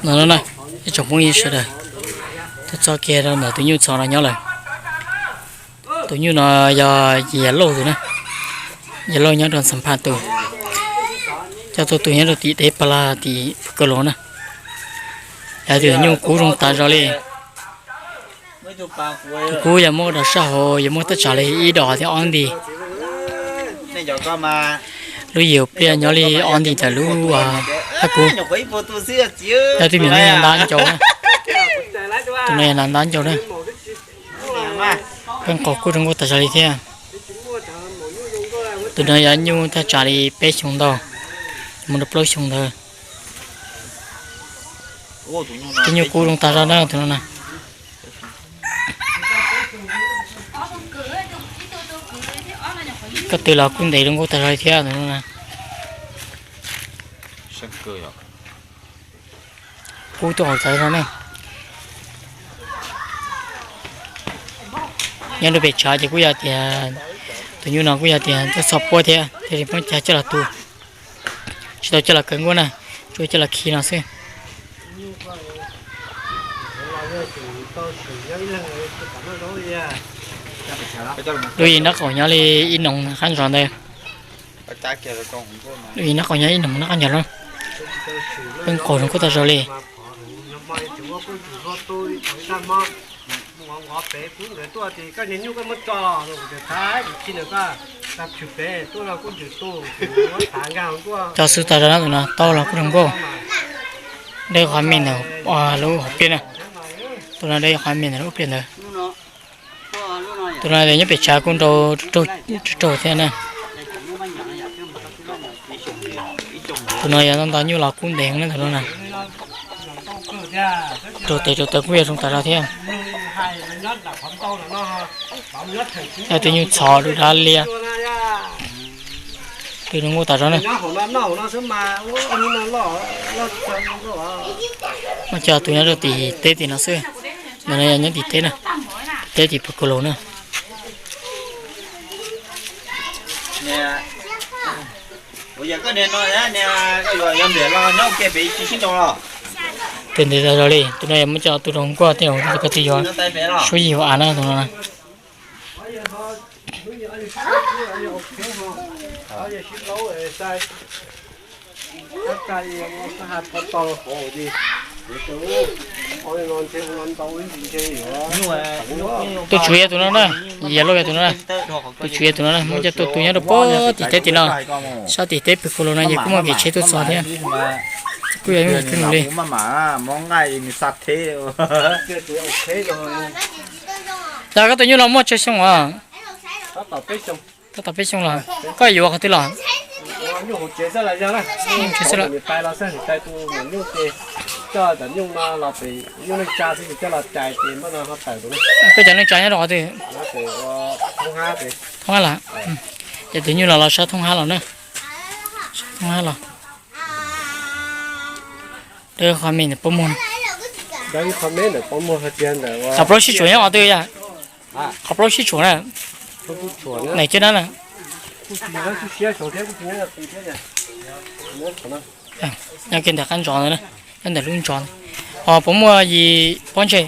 No na, ib tsoom phooj ywg sawv daws, tuaj txog kiag rau ntawm tus nyuj txhos no nyob lawm. Tus nyuj no yog Yas Lauj tus na, Yas Lauj nyob rau Xas Phas tus, coj tuaj tu nyob rau tim teb Pas Lag tim Phu Kaus Laus na. Yog tus nyuj kub zoo tas zog li. Kub yog muaj dos sab hauv, yog muaj tab tsam li ib dos thiab ob nti. Lub yim pliaj nyob li ob nti ntawm lub thaj kub. Yog tus me nyuj ntab ncau na, tus no yog ntab ncau na. Pheej qaug kub zoo nkauj tas zog li thiab. Tus no yog nyuj thaj tsam li peb xyoos ntau, mus rau plaub xyoos ntawd. Tus nyuj kub zoo tas zog na tus no na. Koj twv los kuj ntev zoo nkauj tas zog li thiab tus no na. Kub tuaj hauv txawv no ne. Nyob rau pem tshav ces kuj yog tias tus nyuj no kuj yog tias tuaj txhoj puab thiab thiaj li muab coj los tu. Tsis tau coj los kaw nkuaj na, tsuas coj los khi no xwb. Lub yim nraub qaum nyob li ib noog qab ntsos ntawd. Lub yim nraub qaum nyob ib noog nraub qab ntsos na. Pheej qaug zoo nkauj tas zog li. Cov xwb tas zog na, tus no tau los kuj zoo nkauj. Dawb qhov me ntawm lub hauv pliaj na. Tus no dawb qhov me ntawm lub pliaj ntawd. Tus no nyob pem tshav kuj nrau raug thiab na. Tus no yog nto nyuj los kub ntev na tus no na. Rau tes rau taw kuj yog zoo tas zog thiab. Yog tus nyuj txhos dub dab liab. Twb zoo nkauj tas zog na. Muaj cov tus nyob rau tim teb tim no xwb. Ntawm no yog nyob tim teb na, teb tim Phu Kaus Laus na. Tes ntev tas zog li, tus no yog muab coj tu rau nkuaj tej zaum koj twb yuav suab yig ua av na tus no na. Tus tswv yog tus no na, yog loj yog tus no na. Tus tswv yog tus no na, muab coj tuaj tu nyob rau pem tim teb tim no. Sab tim teb Phu Kaus Laus no ces kuj muaj kev tsheb tuaj txog thiab. Kuj yog ib yam li Yog koj tus nyuj no muaj tsawg xyoo os? Tab tom peb xyoo los. Koj yuav qhov twg los? Koj cov neej tsa nyob rau qhov twg? Thoob Hab los? Ces tus nyuj los los sab Thoob Hab los na. Sab Thoob Hab los. Dawb qhov me ntawm pob muag. Qhov plaub sib tshuam nyob qhov twg yog? Qhov plaub sib tshuam na. Nws caj dab na. Nyob kiag ntawm qab ntsov ntawd, nyob ntawm lub ntsov. Ho puas muaj yim pob ntseg?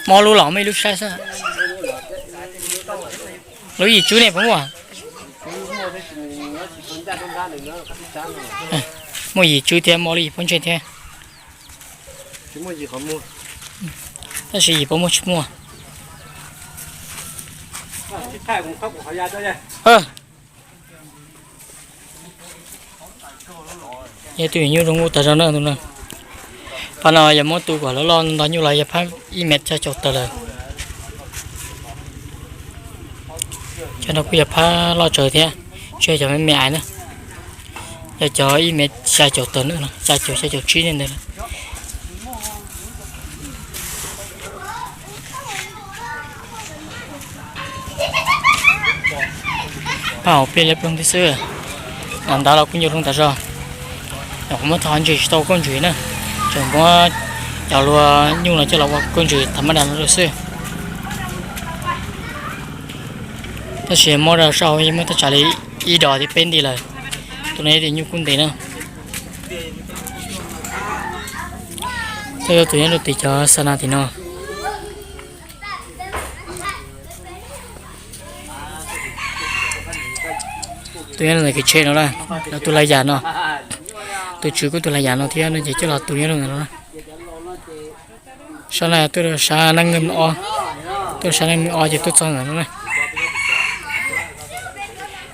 Mob lub los muaj ib lub saib xwb. Lub yim tswb ne puas muaj? Muaj yim tswb thiab, muaj lub yim pob ntseg thiab. Tab sis yim pob muag tsis muaj. Yog tus nyuj zoo nkauj tas zog na tus no. Phab no yog muab tu kom loj loj nto nyuj los yog phab ib mev xya caum tawm lawm. Cov no kuj yog phab loj tsawv thiab, tsis yog cov me me ais na. Yog cov ib mev xya caum tawm na, xya caum xya caum tsib ntawd. Phab hauv pliaj liab ploog thiab xwb. Ntav los kuj nyuaj zoo tas zog. Nyuam qhuav muab tho ntsis tsis tau kauj ntsis na, tseem muab cov lua nyuj no coj los ua kauj ntsis tham mab das no rau xwb. Tab sis muab rau sab hauv yeej muaj tab tsam li ib dos thiab peb nti lawm. Tus no yog tias nyuj kub ntev na. Thiab tus nyob rau tim cov xa nas tim no. Tus nyob rau ntawm kev tsheb no na, lawv tus hlais yam no, tus tswv kuj tus hlais yam no thiab no ces coj los tus nyob rau ntawm no na. Sab no tuaj rau sab neej ob, tuaj rau sab neej ob ces tuaj txog ntawm no na.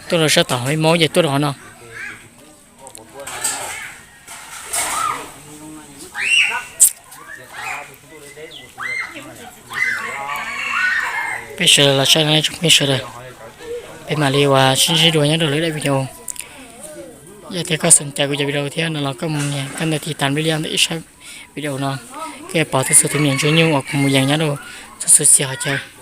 Tuaj rau sab tom hauv ib mob ces tuaj rau hauv no. Peb sawv daws los saib no tsoom phooj ywg sawv daws, peb mam li ua sib ntsib dua nyob rau lwm daim video. Yog tias koj xav cais kuv cov video thiab no los koj mus nias koj ntawm tiv tas nplij liaj ntawm ib sab video no, koj yuav pom txhua txhua tus me nyuam ntsuag nyuj uas kuv mus yees nyob rau txhua txhua xyem qhov chaw.